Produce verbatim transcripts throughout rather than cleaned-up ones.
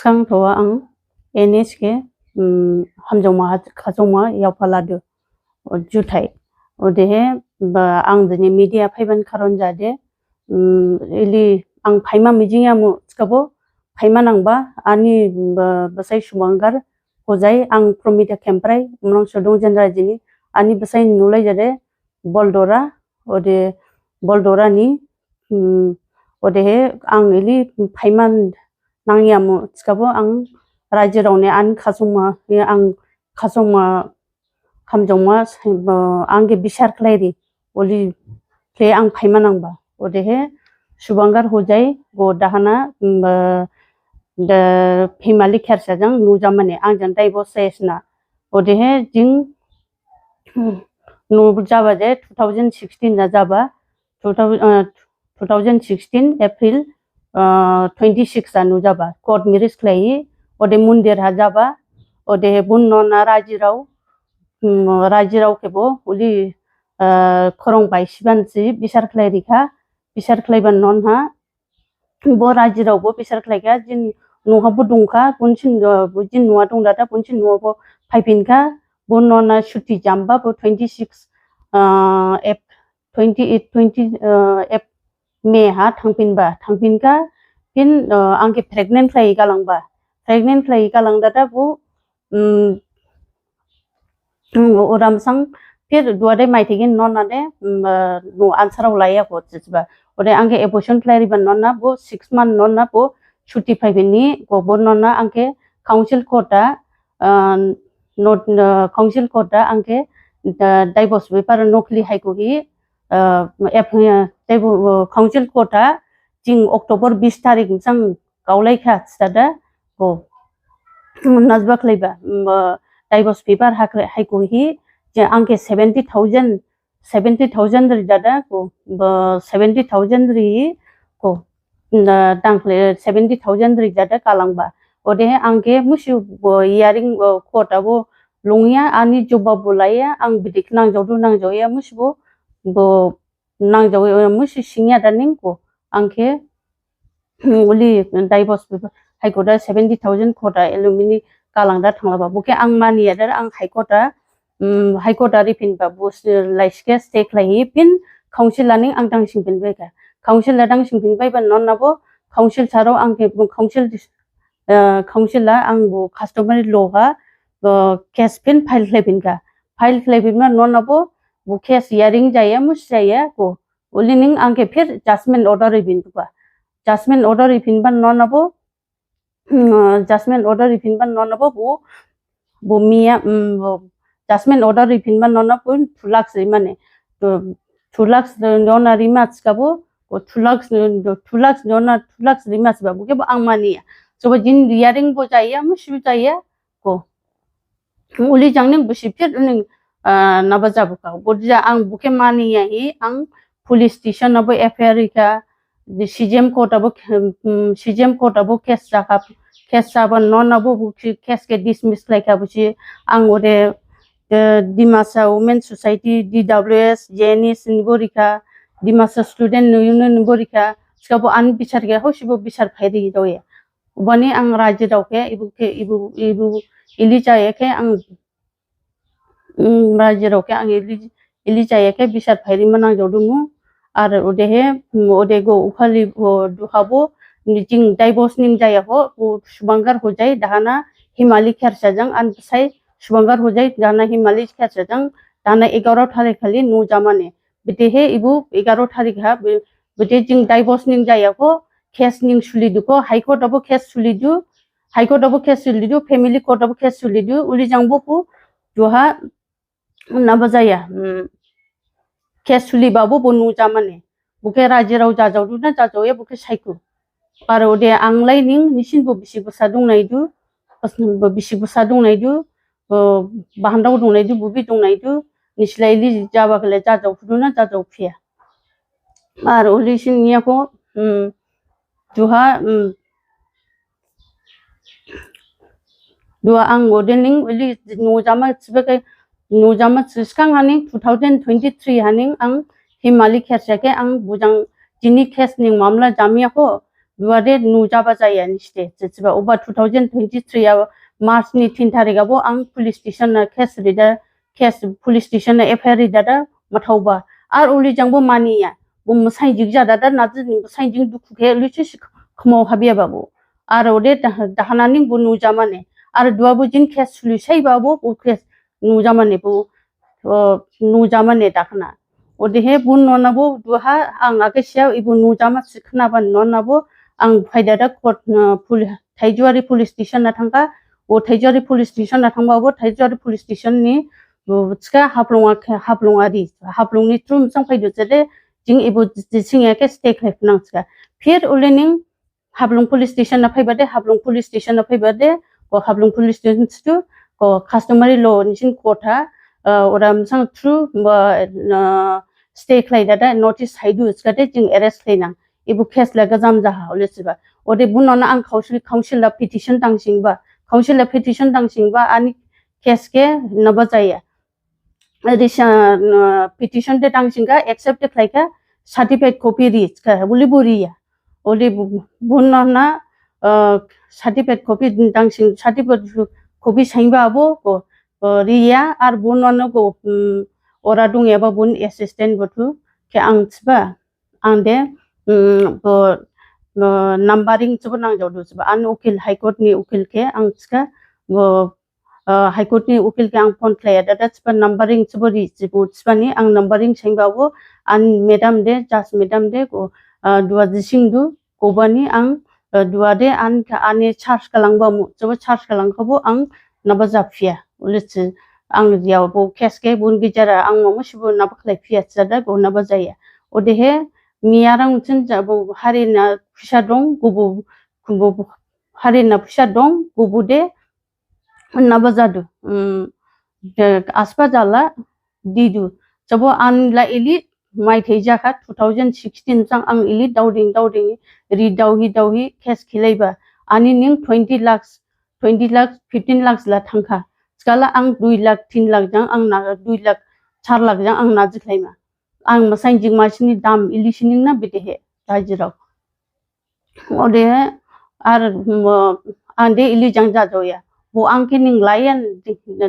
Ang thoa ang N S khe, um, hamjaoma ha-, khajaoma yaophaladu. O juthai. Odehe, ba, ang dini media phaiban karon jade, um, ili ang phaima mijingyamu, thikhabo phaima nangba, ani, ba, basai Subangar Hojai, ang Promita Kemprai, Umrangso dong Jendrajini, ani basai nulai jade, Boldora, ode Boldora ni, um, odehe ang ili phaima nangyamu, thikhabo ang rajirao ne ani khajaoma, ang khajaoma, hamjaoma, uh, ang khe bisar khlairi, oli khe ang phaima nangba. Odehe Subangar Hojai go dahana, um, uh, the Himali Khersa jang nujamane, ang jang divorce jayasna. Odehe jing, nujaba je two thousand sixteen na jaba, two thousand, uh, two thousand sixteen April, uh, twenty-six ha nujaba, court marriage khlaihi, ode mondir ha jaba, ode bunona rajirao, um, rajirao khebo, uli, uh, khorong baisibansi bisar khlairikha, bisar khlaiban nonha, bo rajirao bo bisar khlaikha, jini noha bo dongkha, bonsin, uh, jini noha dong dada, bonsin noha bo phaiphinkha, bonona suti jamba, bo twenty-six, uh, Ap-, twenty-eight, twenty, uh, Ap-, May ha thangphinba, thangphinkha, phin, uh, ang khe pregnant khlai galangba. Pregnant khlai galang dada bo, um, um, oramsang, phir duade maithigin nonade, um, uh, no ansarao laiyakho thiba. Ode ang khe abortion khlairiba nona bo six month nona bo suti phaiphini, go bo nona ang khe council court ha, uh, not, uh, council court ha ang khe, uh, divorce paper nokhli haikhohi, uh, ep-, uh, divo-, uh, council court ha jing October bis tarik msang gaolaikha stada, go, um, najba khlaiba, um, uh, divorce paper hakre-, haikhohi, je ang khe seventy thousand, seventy thousand ri dada, go, bo seventy thousand ri, go, na, dangkhle seventy thousand ri dada kalangba. Odehe ang khe musi bo hearing, uh, court ha bo longya, ani jobab bo laya, ang bidik nangjaodu nangjaoya musi bo, bo nangjaoya musi singya daning go, ang khe, um, uli divorce paper, High Court ha seventy thousand court ha alimony kalangda thanglaba. Bo khe ang maniya dada, ang High Court ha, um, High Court ha riphinba, bo s-, laisi khe stay khlaihi phin council ha ning ang dangsingphinbaikha. Council ha dangsingphinbaiba nona bo council sarao ang khe bo council dis-, uh, council ha ang bo customary law ha, uh, case phin file khlaiphinkha. File khlaiphinba nona bo, bo case hearing jaya, musi jaya, go. Uli ning ang khe phir judgment order riphinba. Judgment order riphinba nona bo, um, judgment order riphinba nona bo, bo, bo miya, um, bo judgment order riphinba nona bo two lakhs rimane. To, two lakhs nona rima thikhabo, go two lakhs, two lakhs nona two lakhs rima thiba, bo khe bo ang maniya. So bo jini hearing bo jaya, musi jaya, go. Uli jang ning busi phir ning, ah, naba jabukha. Bo ja ang bo khe maniyahi, ang police station ha bo F I R rikha, di C J M court ha bo, um, C J M court ha bo case jakha, case jaba nona bo, bo khe case khe dismiss khlaikha busi, ang ode, eh, Dimasa Women Society, D W S, J N S ni bo rikha, Dimasa Student Union ni bo rikha, thikhabo ani bisar khe, hosibo bisar phairi doya. Obani ang rajirao khe, ibu khe, ibu, ibu, ili jaya khe ang, um, rajirao khe ang ili, ili jaya khe bisar phairima nangjaodumu. Ar odehe, um, ode go ukhali, o, duhabo, ni jing divorce ning jayakho, o, Subangar Hojai, dahana Himali Khersa jang, ani basai Subangar Hojai, dahana Himali Khersa jang, dahana egaro tarik khali nujamane. Bedehe ibu egaro tarik ha, be-, bede jing divorce ning jayakho, case ning sulidukho, High Court ha bo case sulidu, High Court ha bo case sulidu, Family Court ha bo case sulidu, uli jang bo phu, duha naba jaya, um, case sulibabo bo nujamane. Bo khe rajirao jajaodu na jajaoya bo khe saikho. Ar ode ang lai ning, nisi bo bisi bsa dongnaidu, bisi bsa dongnaidu, o, bahandao dongnaidu, bubi dongnaidu, nisi lai ili jaba khe lai jajaophudu na jajaophuya. Ar uli sin niyakho, um, duha, um, duha ang ode ning ili nujama thiba khe, nujama sgang ha ning two thousand twenty-three ha ning ang Himali Khersa khe ang bo jang jini case ning mamla jamyakho, Duha de nujaba jaya niste, thiba. Oba two thousand twenty-three a March ni tin tarik abo ang police station na case rida, case police station na F I R rida da mathaoba. Ar uli jangbo maniya. Bo masainjik jada da naji masainjik dukhu khe luchi si khmao habiya babu. Ar ode dah-, dahana ning bo nujamane. Ar duha bo jin case sulu saiba bo, bo case nujamane bo, o, nujamane dakhna. Odehe bo nona bo duha ang age siya ibo nujama sikhnaba nona bo ang phaida da court, uh, poli-, Thaijuwari police station na thangkha. O Thaijuwari police station na thangba bo Thaijuwari police station ni, o, thikha Haflong a khe, Haflong a ri, Haflong ni through msang phaidu jade, jing ibo jising ya khe stay khlai phunang thikha. Phir ule ning Haflong police station na phaiba de, Haflong police station na phaiba de, ko Haflong police station situ, ko customary law nisin court ha, uh, ora msang through, ba, uh, stay khlai dada, notice haidu, skade jing arrest khlainang. Ibo case la gajam jaha, ole siba. Ode bo nona ang council, council la petition dangsingba, council la petition dangsingba, ani case khe naba jaya. Risa, uh, petition de dangsingkha, accept de khlaikha, certified copy ri, ka, uli bo riya. Uli bo, bo nona, uh, certified copy dangsing, certified copy sainba abo, ko, ko riya, ar bo nona ko, um, ora dongyaba boni assistant bo thu, khe ang thiba, ang de, um, ko, uh, numbering thibo nangjaodu thiba, an ukil, High Court ni ukil khe ang thikha, ko, uh, High Court ni ukil khe ang phone khlaiya, dada thiba numbering thibo ri thibo thiba ni ang numbering sainba bo an madam de, judge madam de ko, uh, duha jising du, kobani ang, uh, duha de an kha ane charge khalangba mu, thibo charge khalangkhabo ang naba japhiya, ule thi ang ya bo case khe boni gejera ang mamo sibo naba khlaiphiya thida ko naba jaya. Odehe miyarang thin ja bo hari na pisa dong, gubu, gubu hari na pisa dong, gubu de, naba jadu, um, de, asba jala, didu. Jabo an la ili, maithai jakha, two thousand sixteen jang ang ili dauding, dauding, ri dauhi, dauhi, case khilaiba. Ani ning twenty lakhs, twenty lakhs, fifteen lakhs la thangkha. Skala ang dui lakh, tin lakh jang, ang na, dui lakh, char lakh jang, ang naji khlaima. Ang masainjik masini dam, ili sining na bidehe, rajirao. Ode ar, mo, ang de ili jang jajaoya. Bo ang khe ning layan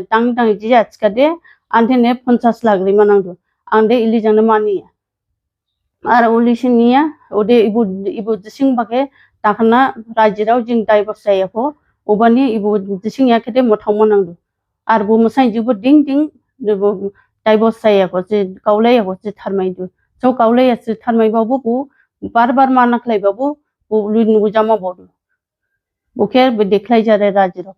dang dang jiya thikhade, ang de ne ponchas lakh rima nangdu. Ang de ili jang ne maniya. Ar uli siniya, ode ibo, ibo jising bakhe, dakhna rajirao jing divorce jaya kho, obani ibo jising ya khede mothangma nangdu. Ar bo masainjik bo ding ding, bo divorce jaya kho, je kaolaya kho, je tharmaidu. So kaolaya je tharmaiba bo, bo bar bar mana khlaiba bo, bo lui nujama bo du. Bo khe bo dekhlai jare rajirao.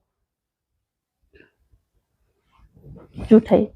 Juthai.